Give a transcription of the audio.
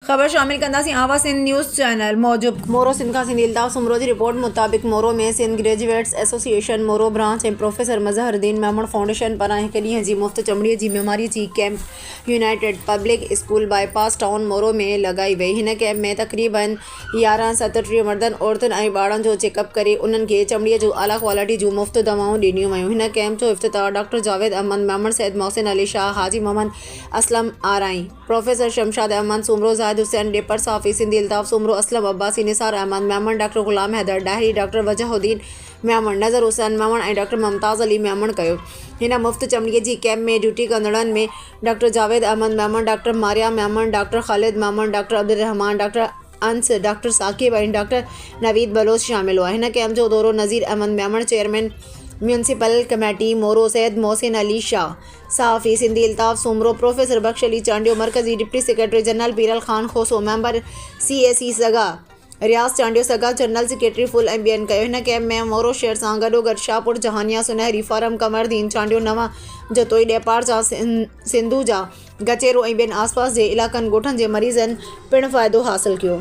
خبر شامل ڪنداسين آواز سنڌ نيوز چينل موجب. مورو سنڌ کان سنڌي الطاف سومرو جي رپورٽ مطابق Moro ۾ Sindh graduates association Moro branch ۽ professor Mazhar Uddin Memon foundation پاران هڪ ڏينهن جي مفت چمڙي جي بيماري جي camp united public school bypass town Moro ۾ لڳائي وئي هن ڪئمپ ۾ تقريبن 11 ستٽيهه مردن عورتن ۽ ٻارڙن جو چيڪ اپ ڪري انهن کي چمڙي جون اعليٰ ڪوالٽي جون مفت دوائون ڏنيون ويون هن ڪئمپ جو افتتاح ڊاڪٽر جاويد احمد ميمڻ سيد محسن علي شاهه حاجي محمد اسلم آرائين پروفيسر شمشاد احمد سومرو، زاهد حسين ڏيپر، صحافي سنڌي الطاف سومرو، اسلم عباسي، نثار احمد ميمڻ، ڊاڪٽر غلام حيدر ڏاهري، ڊاڪٽر وجهه الدين ميمڻ، نظر حسين ميمڻ ۽ ڊاڪٽر ممتاز علي ميمڻ ڪيو. هن مفت چمڙي جي ڪئمپ ۾ ڊيوٽي ڪندڙن ۾ doctor Javed Ahmed Memon, doctor Maria Memon, doctor Khalid Memon, doctor Abdulrahman, doctor Anas, doctor Saqib ۽ doctor Naveed Baloch شامل هئا. هن ڪئمپ جو دورو Nazir Ahmed Memon, chairman municipal committee Moro, Syed Mohsin Ali Shah, صحافي Sindhi Altaf Soomro, professor Bakhsh Ali Chandio, مرڪزي deputy secretary general Peeral Khan Khoso, member C A C سگا رياض چانڊيو، سگا general secretary ڦل ۽ ٻين ڪيو. هن ڪئمپ ۾ مورو شهر سان گڏوگڏ شاهپور جهانيان، سنهري فارم، قمردين چانڊيو، نوان جتوئي، ڏيپارجا، سنڌو جا گچيرو ۽ ٻين آسپاس جي علائقن ڳوٺن جي مريضن پڻ فائدو حاصل ڪيو.